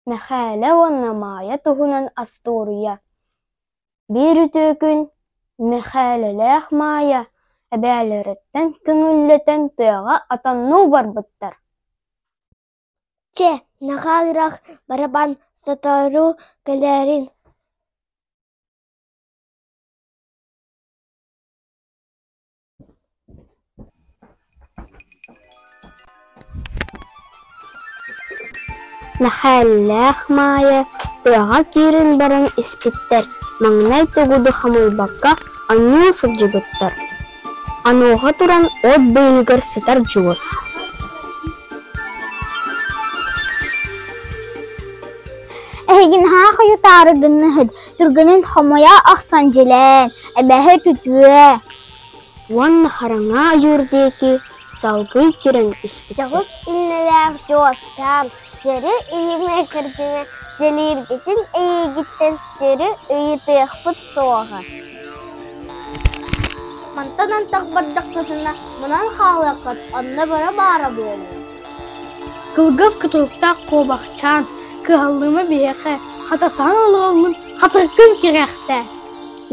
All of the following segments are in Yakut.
Мэхээлэ уонна Маайа туһунан остуоруйа Биир үтүө күн Мэхээлэлээх Маайа эбээлэриттэн көҥүллэтэн тыаҕа отоннуу барбыттар Чэ, наһаа ыраах барабан сотору кэлээрин Мэхээлэлээх Маайа тыаҕа киирэн баран испиттэр, маҥнай тугу да хомуйбакка оонньуу сылдьыбыттар. Онуоха туран от быыһыгар сытар Дьуос: Эһигин наһаа хойутаары гынныһыт, түргэнин хомуйа охсон дьилээн, эбэһэ түтүө Уонна хараҥа ойуур диэки салгыы киирэн испиттэр. Дьоҕус иннэлээх дьуостаам, дьөрү ыйыма кырдьыма, дьэлииргитин эйиигиттэн сири ыйытыахпыт суоҕа. Мантан антах бардахпытына мунан хаалыаххыт, онно бара баара буолуо. Кылгас кутуруктаах куобахчаан, кыһаллыма биһиэхэ, хатасаһан олороммун хатырыккын кирэхтээ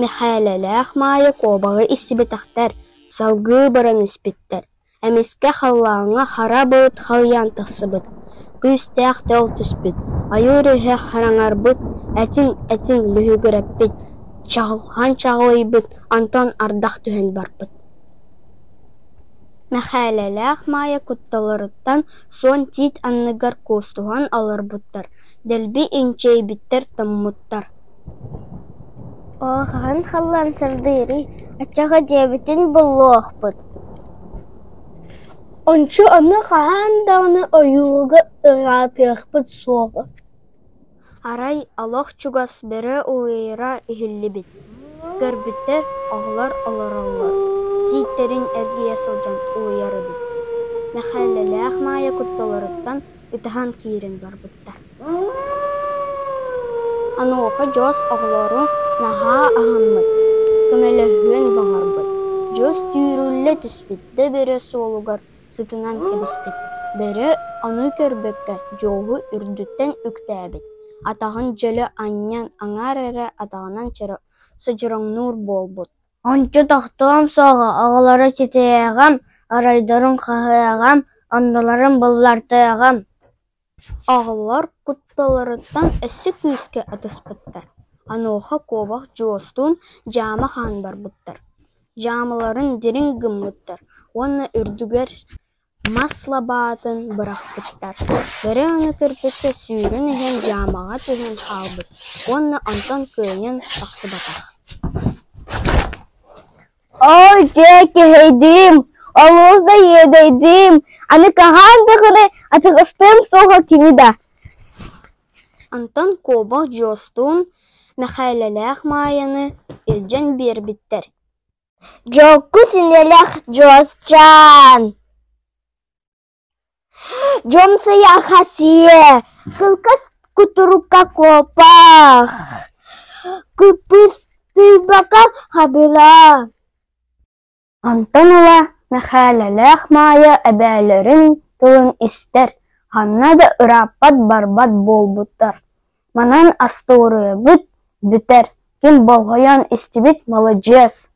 Мэхээлэлээх Маайа куобаҕы истибэтэхтэр, салгыы баран испиттэр. Эмискэ халлааҥҥа хара былыт халыйан тахсыбыт, күүстээх тыал түспүт, ойуур иһэ хараҥарбыт, этиҥ этиҥ лүһүгүрэппит, чаҕылхан чаҕылыйбыт, онтон ардах түһэн барбыт. Мэхээлэлээх Маайа кутталларыттан суон тиит анныгар куустуһан олорбуттар, дэлби инчэйбиттэр, тоҥмуттар. Оо, хаһан халлаан сырдыырый, оччоҕо дьиэбитин булуохпут Ончу аны хаһан даҕаны ойуурга ыраатыахпыт суоҕа Арай олох чугас бөрө улуйара иһиллибит, көрбүттэр оҕолор олороллор, тииттэрин эргийэ сылдьан улуйар эбит. Мэхээлэлээх Маайа кутталларыттан ытаһан киирэн барбыттар. Онуоха Дьуос оҕолору наһаа аһыммыт, көмөлөһүөн баҕарбыт. Дьуос түүрүллэ түспүт да бөрө суолугар сытынан кэбиспит. Бөрө ону көрбөккө Дьуоһу үрдүттэн үктээбит, атаҕын дьөлө анньан аҥаар эрэ атаҕынан содьороҥнуур буолбут. Ончу тохтуом суоҕа, оҕолору ситиһиэҕим, оройдорун хаһыаҕым, оннуларын буллартыаҕым Оҕолор кутталларыттан өссө күүскэ ытыспыттар, онуоха куобах Дьуостуун дьаама хаһан барбыттар, дьаамаларын дириҥ гыммыттар уонна үрдүгэр мас лабаатын бырахпыттар. Бөрө ону көрбөккө сүүрэн иһэн дьаамаҕа түһэн хаалбыт уонна онтон кыайан тахсыбатах. Оо, дьэ, кэһэйдим, олус да иэдэйдим, аны хаһан даҕаны атаҕастыам суоҕа кини да Онтон куобах Дьуостуун Мэхээлэлээх Маайаны илдьэн биэрбиттэр. Дьокку синэлэх Дьуосчаан Дьомсуйаха сиэ, кылгас кутурукка куоппах, кыппыстыйбакка хабыла Онтон ыла Мэхээлэлээх Маайа эбээлэрин тылын истэр, ханна да ырааппат барбат буолбуттар. Манан остуоруйабыт бүтэр, ким болҕойон истибит маладьыас.